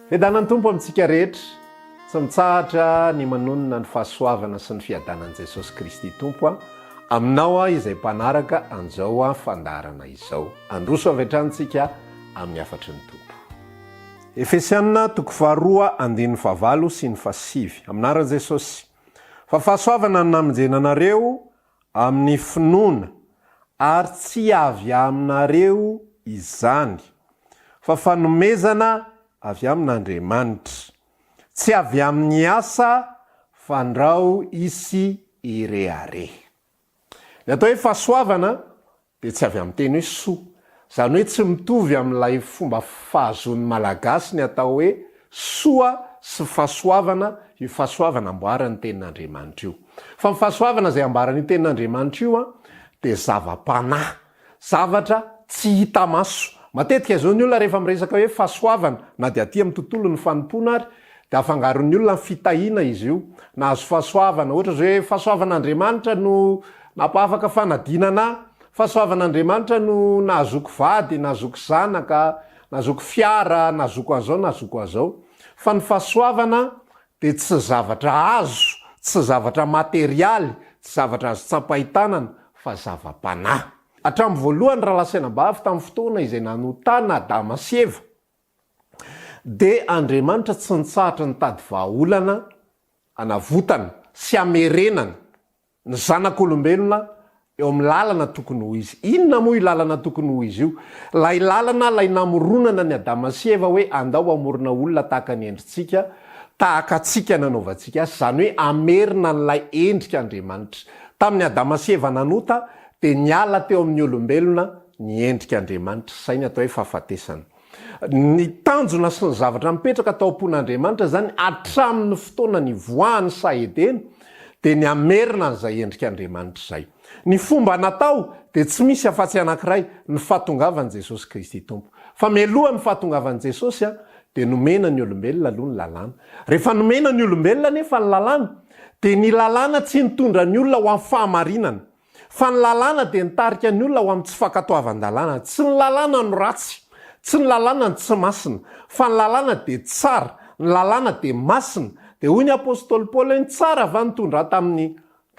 Fiadanan'ny Tompo amintsika rehetra. Tsy mitsahatra ny manonona ny fahasoavana sy ny fiadanan'i Jesosy Kristy Tompo aminao izay mpanaraka an'izao fandaharana izao. Handroso avy hatrany tsika amin'ny hafatry ny Tompo. Efesiana toko faharoa andininy fahavalo sy ny fahasivy. Amin'ny anaran'i Jesosy. Fa fahasoavana no namonjena anareo amin'ny finoana, ary tsy avy aminareo izany, fa fanomezana avy amin'Andriamanitra. Tsy avy amin'ny asa, fandrao hisy hirehareha. Ny atao hoe fahasoavana dia tsy avy amin'ny teny hoe soa. Izany hoe tsy mitovy amin'ilay fomba fahazoan'ny Malagasy ny atao hoe soa sy fahasoavana io fahasoavana amboaran'ny Tenin'Andriamanitra io. Fa ny fahasoavana izay ambaran'io Tenin'Andriamanitra io dia zava-panahy, zavatra tsy hita maso. Matetika izao ny olona rehefa miresaka hoe fahasoavana, na dia aty amin'ny tontolon'ny fanompoana ary, dia afangaron'ny olona ny fitahiana izy io. Nahazo fahasoavana, ohatra izao hoe fahasoavan'Andriamanitra no nampahafaka fanadinana ahy, fahasoavan'Andriamanitra no nahazoako vady, nahazoako zanaka, nahazoako fiara, nahazoako an'izao, nahazoako an'izao. Fa ny fahasoavana dia tsy zavatra azo, tsy zavatra materialy, tsy zavatra azo tsapain-tanana, fa zava-panahy. Hatramin'ny voalohany, rahalahy sy anabavy, tamin'ny fotoana izay nanotana Adama sy Eva, Dia Andriamanitra tsy nitsahatra nitady vahaolana hanavotana sy hamerenana ny zanak'olombelona eo amin'ny lalana tokony ho izy. Inona moa io lalana tokony ho izy io? Ilay lalana ilay namoronana an'i Adama sy Eva hoe andao hamorona olona tahaka ny endritsika, tahaka antsika nanaovantsika azy, izany hoe hamerina an'ilay endrik'Andriamanitra. Tamin'i Adama sy Eva nanota dia niala teo amin'ny olombelona ny endrik'Andriamanitra, izay ny atao hoe fahafatesana. Ny tanjona sy ny zavatra mipetraka tao am-pon'Andriamanitra izany hatramin'ny fotoana nivoahan'ny saha Edena dia ny hamerina an'izay endrik'Andriamanitra izay. Ny fomba natao dia tsy misy afa-tsy anankiray, ny fahatongavan'i Jesosy Kristy Tompo. Fa mialohan'ny fahatongavan'i Jesosy dia nomena ny olombelona aloha ny lalàna. Rehefa nomena ny olombelona anefa ny lalàna dia ny lalàna tsy nitondra ny olona ho amin'ny fahamarinana. Fa ny lalàna dia nitarika ny olona ho amin'ny tsy fankatoavan-dalàna. Tsy ny lalàna no ratsy, tsy ny lalàna no tsy masina, fa ny lalàna dia tsara, ny lalàna dia masina. Dia hoy ny apostoly Paoly hoe, ny tsara va nitondra ahy tamin'ny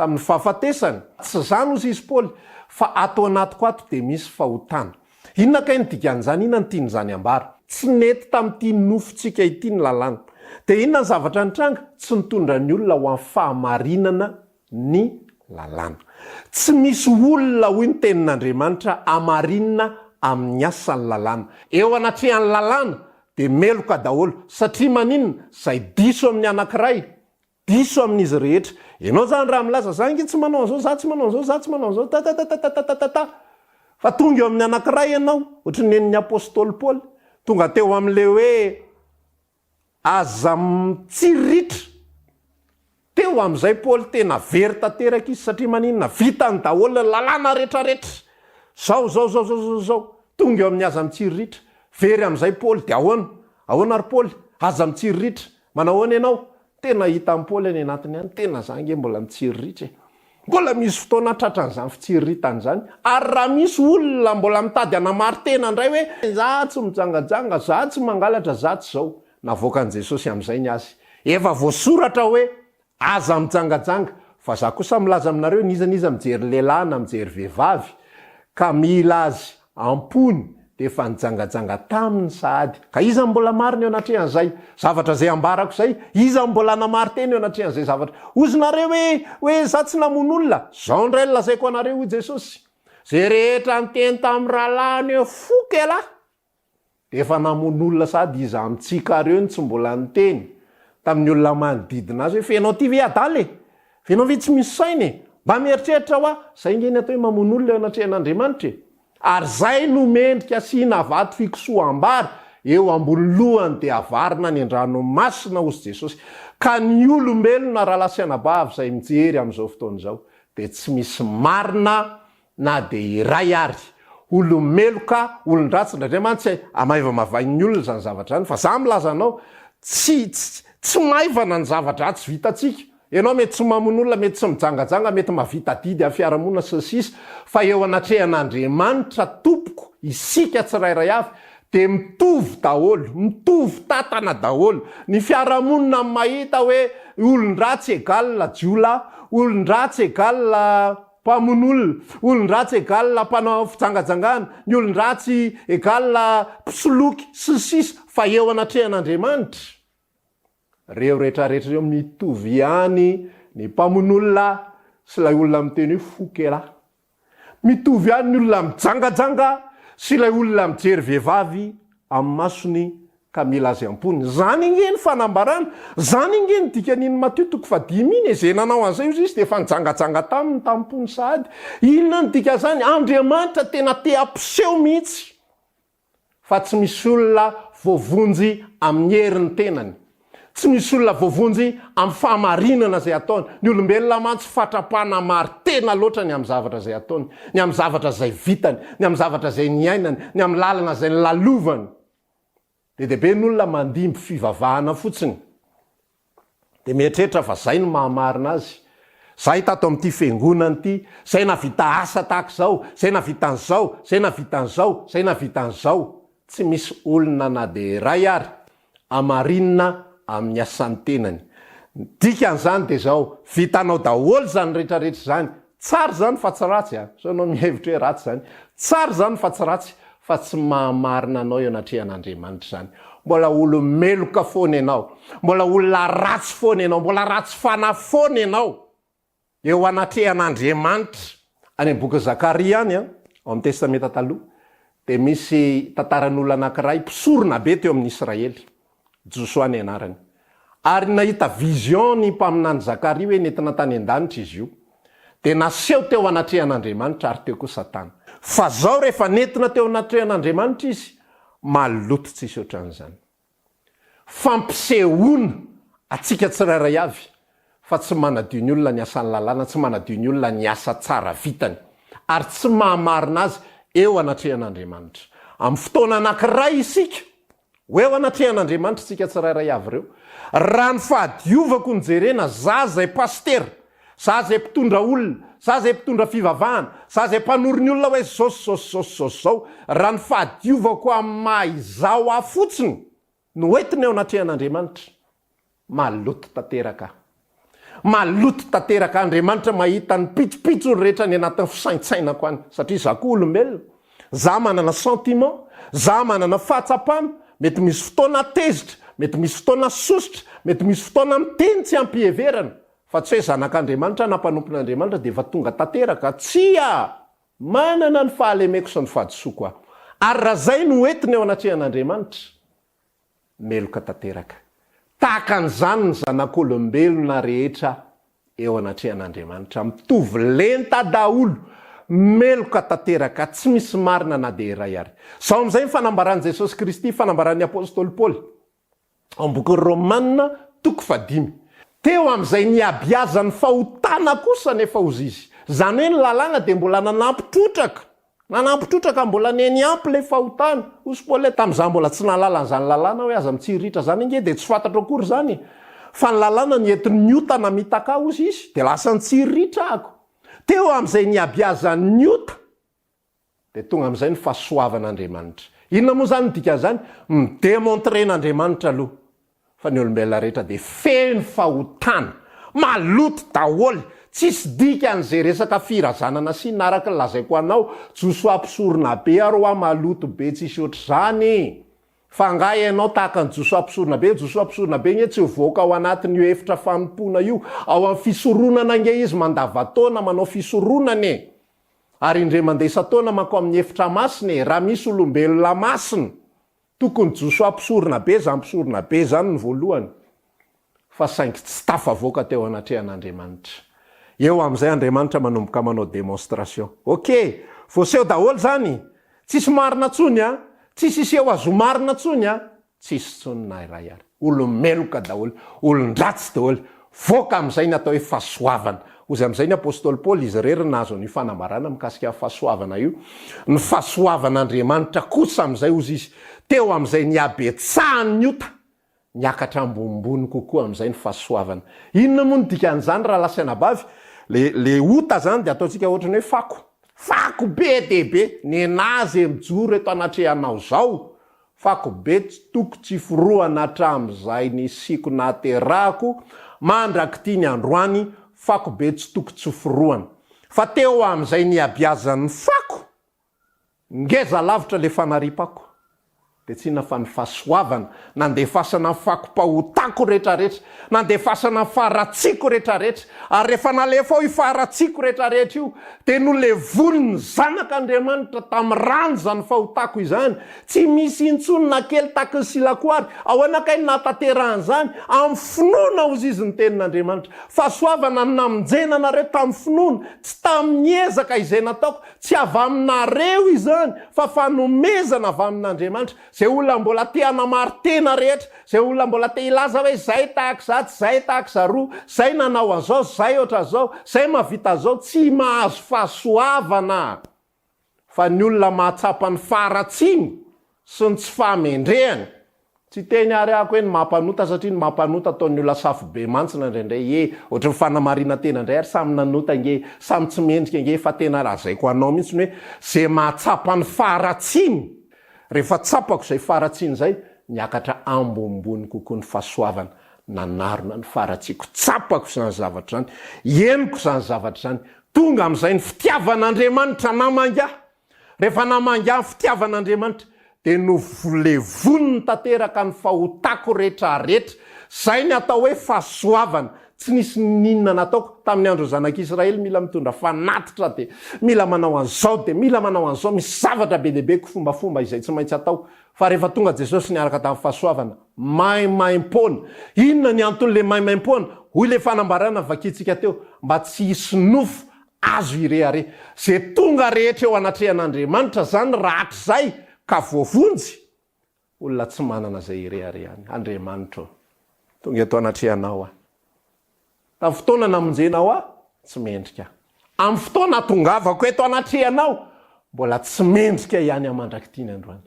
tamin'ny fahafatesana? Tsy izany hozy izy Paoly, fa ato anatiko ato dia misy fahotana. Inona kay ny dikan'izany? Inona no tian'izany ambara? Tsy nety tamin'ity nofontsika ity ny lalàna. Dia inona ny zavatra nitranga? Tsy nitondra ny olona ho amin'ny fahamarinana ny lalàna. Tsy misy olona, hoy ny Tenin'Andriamanitra, hamarinina amin'ny asan'ny lalàna. Eo anatrehan'ny lalàna dia meloka daholo. Satria maninona? Izay diso amin'ny anankiray, diso amin'izy rehetra. Ianao izany raha milaza, za ange tsy manao an'izao, za tsy manao an'izao, za tsy manao an'izao, tatatatatatatatata. Fa tonga eo amin'ny anankiray ianao, ohatry ny nen'ny apostoly Paoly, tonga teo amin'ilay hoe, Aza mitsiriritra. Teo amin'izay Paoly tena very tanteraka izy satria maninona? Vitany daholo ny lalàna retraretra. Zao zao zao zao zao zao. Tonga eo amin'ny aza mitsiriritra. Very amin'izay Paoly dia ahoana? Ahoana ry Paoly? Aza mitsiriritra. Manao ahoana ianao? Tena hitan'i Paoly any anatiny any, tena za ange mbola mitsiriritra e. Mbola misy fotoana tratran'izany fitsiriritana izany, ary raha misy olona mbola mitady hanamari-tena indray hoe, za tsy mijangajanga, za tsy mangalatra, za tsy izao, navoakan'i Jesosy amin'izay ny azy. Efa voasoratra hoe, aza mijangajanga, fa za kosa milaza aminareo, n'iza n'iza mijery lehilahy na mijery vehivavy, ka mila azy Am-pony dia efa nijangajanga taminy sahady. Ka iza no mbola marina eo anatrehan'izay zavatra izay ambarako izay? Iza no mbola hanamari-tena eo anatrehan'izay zavatra? Hozy nareo hoe, hoe za tsy namono olona. Izao indray no lazaiko anareo, hoy Jesosy, Izay rehetra niteny tamin'ny rahalahiny hoe, Foka ialahy, dia efa namono olona sahady. Iza amintsikareo no tsy mbola niteny tamin'ny olona manodidina azy hoe, Fa ianao ity ve adala e? Fa ianao ve tsy misy saina e? Mba mieritreritra hoa, zay nge ny atao hoe mamono olona eo anatrehan'Andriamanitra e! Ary zay no mendrika asiana vato fikosoham-bary eo ambony lohany dia avarina any an-dranomasina hozy Jesosy. Ka ny olombelona rahalahy sy anabavy izay mijery amin'izao fotoana izao dia tsy misy marina na dia iray ary. Olo-meloka, olon-dratsy, indraindray mantsy amaivamavain'ny olona izany zavatra izany, fa za milaza anao, tsy, tsy, tsy maivana ny zava-dratsy vitantsika. Ianao mety tsy mamono olona, mety tsy mijangajanga, mety mahavita adidy amin'ny fiarahamonina sy ny sisa, fa eo anatrehan'Andriamanitra tompoko, isika tsirairay avy, Dia mitovy daholo, mitovy tatana daholo. Ny fiarahamonina mahita hoe olon-dratsy egal jiolahy, olon-dratsy egal mpamono olona, olon-dratsy egal mpanao fijangajangana, ny olon-dratsy egal mpisoloky, sy ny sisa Fa eo anatrehan'Andriamanitra, ireo rehetrarehetra ireo mitovy ihany ny mpamono olona sy ilay olona miteny hoe fokera. Mitovy ihany ny olona mijangajanga sy ilay olona mijery vehivavy amin'ny masony ka mila azy am-pony. Izany ange ny fanambarana, izany ange ny dikan'iny Matio toko fahadimy iny e, izay nanao an'izay hozy izy dia efa nijangajanga taminy tam-pony sahady. Inona no dikan'izany? Andriamanitra tena te hampiseho mihitsy. Fa tsy misy olona voavonjy amin'ny herin'ny tenany. Tsy misy olona voavonjy amin'ny fahamarinana izay ataony. Ny olombelona mantsy fatra-panamari-tena loatra ny amin'ny zavatra izay ataony, ny amin'ny zavatra izay vitany, ny amin'ny zavatra izay niainany, ny amin'ny lalana izay nolalovany. Be dia be ny olona mandimby fivavahana fotsiny. Dia mieritreritra fa zay no mahamarina azy. Zahay tato amin'ity fiangonana ity, zay nahavita asa tahaka izao, zay nahavita an'izao, zay nahavita an'izao, zay nahavita an'izao. Tsy misy olona na dia iray ary amarinina amin'ny asan'ny tenany. Ny dikan'izany dia izao, vitanao daholo izany rehetrarehetra izany, Tsara izany fa tsy ratsy a! Sao ianao mihevitra hoe ratsy izany. Tsara izany fa tsy ratsy, fa tsy mahamarina anao eo anatrehan'Andriamanitra izany. Mbola olo-meloka foana ianao. Mbola olona ratsy foana ianao. Mbola ratsy fanahy foana ianao eo anatrehan'Andriamanitra. Any amin'ny bokin'i Zakaria any, ao amin'ny Testamenta Taloha, dia misy tantaran'olona anankiray, mpisorona be teo amin'ny Israely. Josoa ny anarany. Ary nahita vision ny mpaminany Zakaria hoe nentina tany an-danitra izy io. Dia naseho teo anatrehan'Andriamanitra ary teo koa Satana. Fa zao rehefa nentina teo anatrehan'Andriamanitra izy, maloto tsisy ohatran'izany. Fampisehoana antsika tsirairay avy fa tsy manadio ny olona ny asan'ny lalàna, tsy manadio ny olona ny asa tsara vitany, ary tsy mahamarina azy eo anatrehan'Andriamanitra. Amin'ny fotoana anankiray isika Ho eo anatrehan'Andriamanitra isika tsirairay avy ireo. Raha ny fahadiovako no jerena, za izay pasitera, za izay mpitondra olona, za izay mpitondra fivavahana, za izay mpanoro ny olona hoe zao sy zao sy zao sy zao sy zao, raha ny fahadiovako amin'ny maha izaho ahy fotsiny no entina eo anatrehan'Andriamanitra, Maloto tanteraka aho. Maloto tanteraka aho. Andriamanitra mahita ny pitsopitsony rehetra any anatin'ny fisaintsainako any. Satria izaho koa olombelona. Izaho manana sentiment. Izaho manana fahatsapana. Mety misy fotoana tezitra. Mety misy fotoana sosotra. Mety misy fotoana miteny tsy am-piheverana. Fa tsy hoe zanak'Andriamanitra na mpanompon'Andriamanitra dia efa tonga tanteraka. Tsia! Manana ny fahalemeko sy ny fahadisoako aho. Ary raha izay no entiny eo anatrehan'Andriamanitra, meloka tanteraka. Tahaka an'izany ny zanak'olombelona rehetra eo anatrehan'Andriamanitra. Mitovy lenta daholo, meloka tanteraka, tsy misy marina na dia iray ary. Izao amin'izay ny fanambaran'i Jesosy Kristy, fanambaran'ny apostoly Paoly, ao amin'ny bokin'ny Romana, toko fahadimy. Teo amin'izay nihabiazan'ny fahotana kosa anefa hozy izy. Izany hoe ny lalàna dia mbola nanampy trotraka Nanampy trotraka mbola neniampy ilay fahotana. Hoy Paoly hoe, Tamin'izaho mbola tsy nahalala an'izany lalàna hoe aza mitsiriritra izany ange dia tsy fantatro akory izany e! Fa ny lalàna nientin'ny ota namitaka ahy, hozy izy, dia lasa nitsiriritra ahako. Teo amin'izay nihabiazan'ny ota dia tonga amin'izay ny fahasoavan'Andriamanitra. Inona moa izany ny dikan'izany? Mi-demontrer-n'Andriamanitra aloha Fa ny olombelona rehetra dia feno fahotana, maloto daholo, tsisy dikany ze resaka firazanana sina araka ny lazaiko anao, Josoa mpisoronabe ary hoa maloto be tsisy ohatr'izany, fa angaha ianao tahaka an'i Josoa mpisoronabe, Josoa mpisoronabe nge tsy mivoaka ao anatin'io efitra fanompoana io, ao amin'ny fisoronana nge izy mandavataona manao fisoronana e, ary indray mandeha isan-taona manko amin'ny efitra masina e, raha misy olombelona masina. Tokony Josoa mpisorona be zany mpisorona be zany ny voalohany fa saingy tsy tafavoaka teo anatrehan'Andriamanitra. Eo amin'izay Andriamanitra manomboka manao démonstration. Ok! Voaseho daholo zany! Tsisy marina tsony a! Tsisy hiseho azy ho marina tsony a! Tsisy tsony na iray ary. Olo-meloka daholo, olon-dratsy daholo. Voaka amin'izay ny atao hoe fahasoavana. Hozy amin'izay ny apostoly Paoly, izy irery no nahazo an'io fanambarana mikasika ny fahasoavana io. Ny fahasoavan'Andriamanitra kosa amin'izay, hozy izy, teo amin'izay nihabetsahan'ny ota, niakatra ambonimbony kokoa amin'izay ny fahasoavana. Inona moa no dikan'izany rahalahy sy anabavy? Le, le ota izany dia ataontsika ohatran'ny hoe fako. Fako be dia be. Nenaha izay mijoro eto anatrehanao izao. Fako be tsy toko tsy forohana hatramin'izay nisiako nahaterahako mandrak'ity ny androany, fako be tsy toko tsy forohana. Fa teo amin'izay nihabiazan'ny fako, ngeza lavitra le fanariam-pako. Dia tsy inona fa ny fahasoavana, nandefasana ny fakom-pahotako retraretra, nandefasana ny faharatsiako retraretra, ary rehefa nalefa ao io faharatsiako retraretra io, dia nolevonin'ny Zanak'Andriamanitra tamin'ny rany izany fahotako izany, tsy misy intsony na kely tahaky ny silakoary. Ahoana kay no nahatanterahan'izany? Amin'ny finoana hozy izy ny tenin'Andriamanitra. Fahasoavana no namonjena anareo tamin'ny finoana, tsy tamin'ny ezaka izay nataoko, Tsy avy aminareo izany, fa fanomezana avy amin'Andriamanitra. Izay olona mbola te hanamari-tena rehetra, izay olona mbola te hilaza hoe izay tahaka izatsy, izay tahaka izaroa, izay nanao an'izao, izay ohatran'izao, izay mahavita an'izao, tsy mahazo fahasoavana. Fa ny olona mahatsapa ny faharatsiany sy ny tsy fahamendrehany, Tsy hiteny ary aho hoe ny maha-mpanota satria ny maha-mpanota ataon'ny olona safobe mantsina indraindray e! Ohatry ny fanamarinan-tena indray ary samy nanota ange, samy tsy mendrika ange fa tena lazaiko anao mihitsy ny hoe ze mahatsapa ny faharatsiany, rehefa tsapako izay faharatsiana izay, miakatra ambonimbony kokoa ny fahasoavana nanarona ny faharatsiako, tsapako izany zavatra izany, henoko izany zavatra izany, tonga amin'izay ny fitiavan'Andriamanitra namangy ahy. Rehefa namangy ahy ny fitiavan'Andriamanitra, dia novolevoniny tanteraka ny fahotako rehetrarehetra. Izay ny atao hoe fahasoavana. Tsy nisy n'inona nataoko. Tamin'ny andron'ny zanak'Israely, mila mitondra fanatitra dia mila manao an'izao dia mila manao an'izao. Misy zavatra be dia be kifombafomba izay tsy maintsy atao. Fa rehefa tonga Jesosy niaraka tamin'ny fahasoavana, maimaimpoana. Inona ny anton'ilay maimaimpoana? Hoy ilay fanambarana vakintsika teo, mba tsy hisy nofo Azo hirehareha. Ze tonga rehetra eo anatrehan'Andriamanitra zany rahatrizay ka voavonjy, olona tsy manana zay hireharehany. Andriamanitra ô, tonga eto anatrehanao aho. Tamin'ny fotoana namonjenao ahy, tsy mendrika aho. Amin'ny fotoana atongavako eto anatrehanao, mbola tsy mendrika ihany aho mandrak'ity ny androany.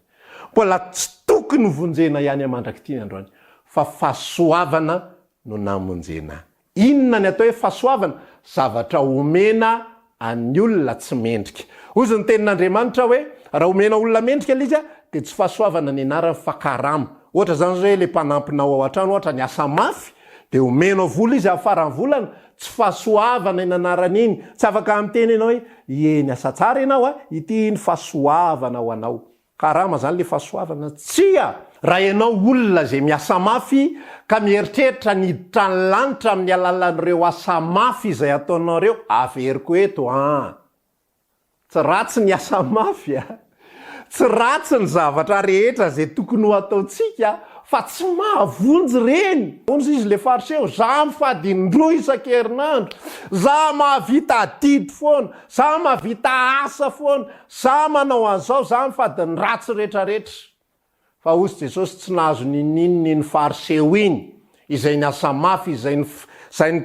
Mbola tsy tokony hovonjena ihany aho mandrak'ity ny androany. Fa fahasoavana no namonjena ahy. Inona ny atao hoe fahasoavana? Zavatra omena an'ny olona tsy mendrika. Hozy ny tenin'Andriamanitra hoe, raha omena olona mendrika ilay izy dia tsy fahasoavana ny anarany fa karama. Ohatra izany izao hoe ilay mpanampinao ao an-trano ohatra niasa mafy dia omenao vola izy amin'ny faran'ny volana, tsy fahasoavana iny anarany iny. Tsy afaka miteny ianao hoe, ie niasa tsara ianao a, ity ny fahasoavana ho anao. Karama zany le fahasoavana? Tsia! Raha ianao olona izay miasa mafy ka mieritreritra ny hiditra ny lanitra amin'ny alalan'ireo asa mafy izay ataonao ireo, averiko eto an! Tsy ratsy ny asa mafy a! Tsy ratsy ny zavatra rehetra izay tokony ho ataontsika fa tsy mahavonjy ireny! Hoy izy le fariseo, za mifady indroa isan-kerinandro, za mahavita adidy foana, Za mahavita asa foana, za manao an'izao, za mifady ny ratsy retraretra. Fa hozy Jesosy tsy nahazo ninininona iny fariseo iny, izay niasa mafy, izay izay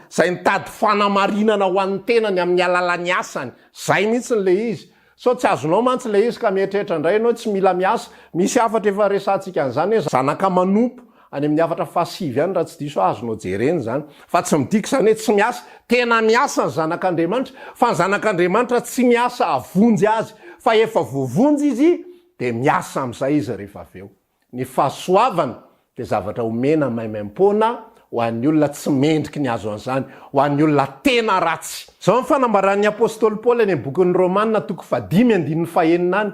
izay nitady fanamarinana ho an'ny tenany amin'ny alalan'ny asany. Zay mihitsy le izy. Sao tsy azonao mantsy le izy ka mieritreritra indray ianao hoe tsy mila miasa. Misy hafatra efa resahantsika an'izany hoe zanaka manompo. Any amin'ny hafatra fahasivy any raha tsy diso aho azonao jerena izany. Fa tsy midika izany hoe tsy miasa. Tena miasa ny zanak'Andriamanitra. Fa ny zanak'Andriamanitra tsy miasa hahavonjy azy. Fa efa voavonjy izy dia miasa amin'izay izy rehefa avy eo. Ny fahasoavana dia zavatra omena maimaimpoana ho an'ny olona tsy mendriky ny hahazo an'izany, ho an'ny olona tena ratsy. Izao ny fanambaran'ny apostoly Paoly any amin'ny bokin'ny Romana toko fahadimy andininy fahenina any,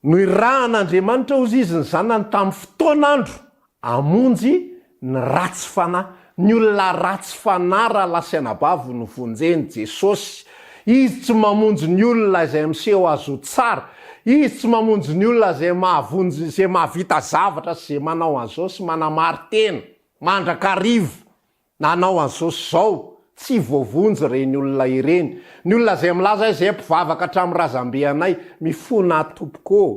Noirahan'Andriamanitra hozy izy ny Zanany tamin'ny fotoan'andro hamonjy ny ratsy fanahy. Ny olona ratsy fanahy rahalahy sy anabavy no vonjen'i Jesosy. Izy tsy mamonjy ny olona izay miseho azy ho tsara. Izy tsy mamonjy ny olona izay mahavonjy, izay mahavita zavatra sy izay manao an'izao sy manamari-tena mandrakariva. Nanao an'izao sy izao, tsy voavonjy ireny olona ireny. Ny olona izay milaza hoe izay mpivavaka hatramin'ny razambe anay, mifona tompoko ô!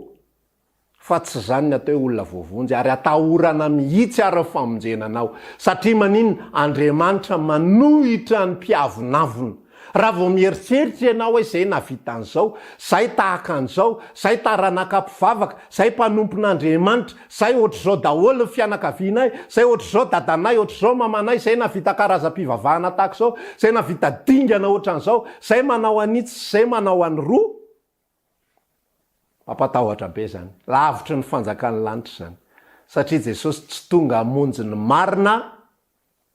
Fa tsy izany ny atao hoe olona voavonjy, ary atahorana mihitsy ary ny famonjena anao. Satria maninona? Andriamanitra manohitra ny mpiavonavona. Raha vao mieritreritra ianao hoe izay nahavita an'izao, izay tahaka an'izao, izay taranaka mpivavaka, izay mpanompon'Andriamanitra, izay ohatr'izao daholo ny fianakavianay, izay ohatr'izao dadanay, ohatr'izao mamanay, izay nahavita karazam-pivavahana tahaka izao, izay nahavita dingana ohatran'izao, izay manao an'itsy sy izay manao an'iroa. Mampatahotra be izany. Lavitry ny fanjakan'ny lanitra izany. Satria Jesosy tsy tonga hamonjy ny marina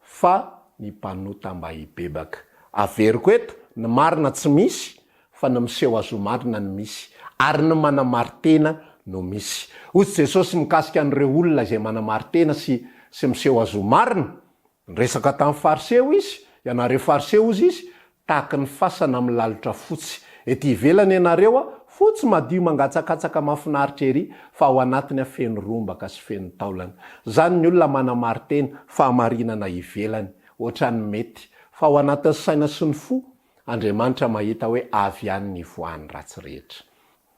fa ny mpanota mba hibebaka. Averiko eto, ny marina tsy misy fa ny miseho azy ho marina no misy. Ary ny manamari-tena no misy. Hoy Jesosy mikasika an'ireo olona izay manamari-tena sy sy miseho azy ho marina, Niresaka tamin'ny Fariseo Izy, ianareo Fariseo hozy Izy, tahaky ny fasana milalotra fotsy. Ety ivelany ianareo, fotsy madio mangatsakatsaka mahafinaritra ery, fa ao anatiny feno rombaka sy feno taolana. Izany ny olona manamari-tena, fahamarinana ivelany, ohatran'ny mety, fa ao anatin'ny saina sy ny fo, Andriamanitra mahita hoe avy any ny ivoahan'ny ratsy rehetra.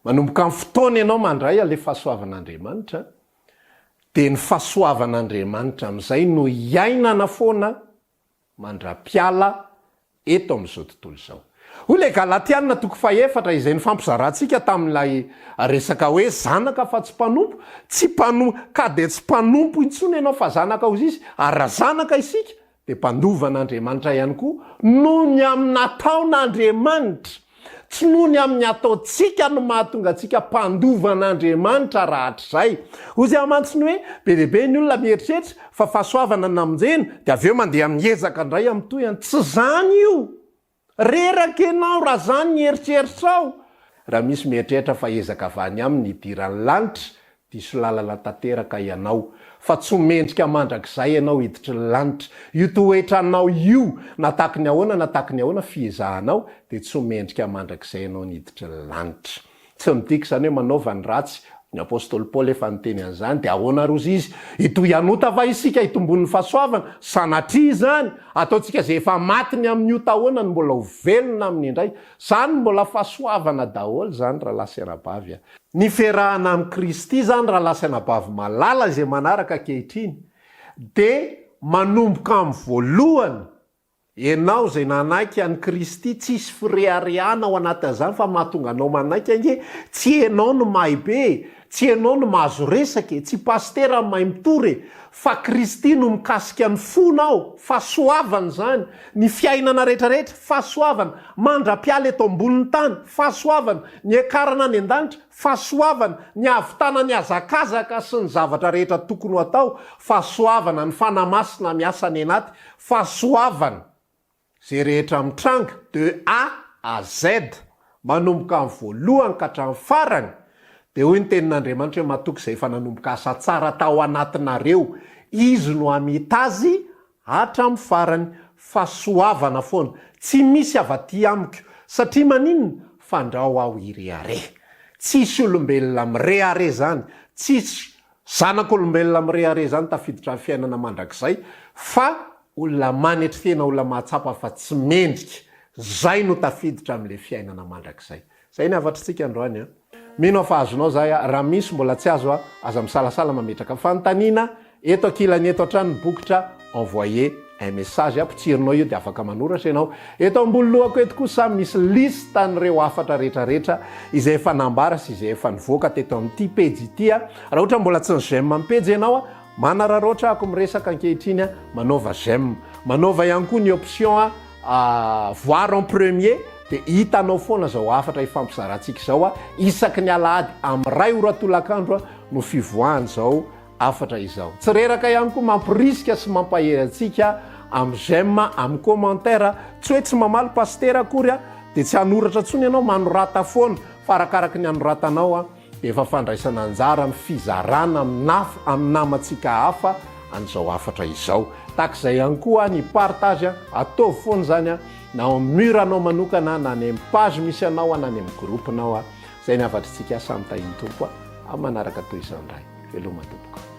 Manomboka amin'ny fotoana ianao mandray ilay fahasoavan'Andriamanitra, Dia ny fahasoavan'Andriamanitra amin'izay no iainana foana mandra-piala eto amin'izao tontolo izao. Hoy ilay Galatiana toko fahefatra izay nifampizarantsika tamin'ilay resaka hoe zanaka fa tsy mpanompo, tsy mpano, ka dia tsy mpanompo intsony ianao fa zanaka hozy izy, ary raha zanaka isika dia mpandova an'Andriamanitra ihany koa noho ny amin'ny nataon'Andriamanitra. Tsy noho ny amin'ny ataontsika no mahatonga antsika mpandova an'Andriamanitra rahatrizay. Hoy izy mantsy ny hoe, be dia be ny olona mieritreritra fa fahasoavana no namonjena, dia avy eo mandeha miezaka indray amin'ny tohiny. Tsy izany io! Reraka ianao raha zany ny eritreritrao. Raha misy mieritreritra fa ezaka avy any aminy hidiran'ny lanitra, diso lalana tanteraka ianao. Fa tsy ho mendrika mandrakizay ianao hiditry ny lanitra. Io toetranao io, na tahaky ny ahoana na tahaky ny ahoana fiezahanao, dia tsy ho mendrika mandrakizay ianao ny hiditry ny lanitra. Tsy midika izany hoe manaova ny ratsy, ny apostoly Paoly efa niteny an'izany, dia ahoana ary ozy izy? Hitohy hanota va isika hitomboan'ny fahasoavana? Sanatria izany! Ataontsika izay efa maty ny amin'ny ota ahoana no mbola ho velona aminy indray? Izany mbola fahasoavana daholo izany rahalahy sy anabavy a! Ny fiarahana amin'i Kristy izany rahalahy sy anabavy malala izay manaraka ankehitriny dia manomboka amin'ny voalohany Ianao izay nanaiky an'i Kristy, tsisy fireharehana ao anatin'izany fa mahatonga anao manaiky ange, tsy ianao no mahay be e, tsy ianao no mahazo resaka e, tsy pasitera no mahay mitory e, fa Kristy no mikasika ny fonao, fahasoavana izany, ny fiainana rehetra rehetra, fahasoavana, mandra-piala eto ambonin'ny tany, fahasoavana, ny hiakarana any an-danitra, fahasoavana, ny hahavitana ny hazakazaka sy ny zavatra rehetra tokony ho atao, fahasoavana, ny Fanahy Masina miasa any anaty, Fahasoavana, izay rehetra mitranga, de A à Z, manomboka amin'ny voalohany ka hatramin'ny farany, dia hoy ny Tenin'Andriamanitra hoe matoky izay efa nanomboka asa tsara tao anatinareo, Izy no hamita azy hatramin'ny farany. Fahasoavana foana, tsy misy avy aty amiko, satria maninona? Fandrao aho hirehareha. Tsisy olombelona mirehareha izany, tsisy Zanak'olombelona mirehareha izany tafiditra amin'ny fiainana mandrakizay fa olona manetry tena olona mahatsapa fa tsy mendrika zay no tafiditra amin'ilay fiainana mandrakizay. Zay ny hafatritsika androany an. Mino aho fa azonao zay a, raha misy mbola tsy azo a, aza misalasala mametraka fanontaniana eto ankilany eto hatrany ny bokotra envoyer un message a, potsirinao io dia afaka manoratra ianao. Eto ambony lohako eto kosa misy liste an'ireo hafatra retraretra izay efa nambara sy izay efa nivoaka teto amin'ity pejy ity a. Raha ohatra mbola tsy ni-j'aime ny pejy ianao a, manararaotra ako miresaka ankehitriny a, manaova j'aime. Manaova ihany koa ny option a, voir en premier dia hitanao foana izao hafatra ifampizarantsika izao a, isaky ny alahady amin'ny iray ora tolakandro a no fivoahan'izao hafatra izao. Tsy reraka ihany koa mamporisika sy mampahery antsika amin'ny j'aime, amin'ny commentaire. Tsy hoe tsy mamaly pasitera akory a, dia tsy hanoratra intsony ianao, manorata foana fa arakaraky ny anoratanao a, dia efa fandraisana anjara amin'ny fizarana amin'ny amin'ny namantsika hafa an'izao hafatra izao. Tahaka izay ihany koa ny partage a, ataovy foana izany a, na ao amin'ny mur anao manokana, na any amin'ny page misy anao, na any amin'ny groupe-nao a. Izay ny hafatritsika, samy tahin'ny Tompo a, amin'ny manaraka toy izao indray. Veloma tompoko.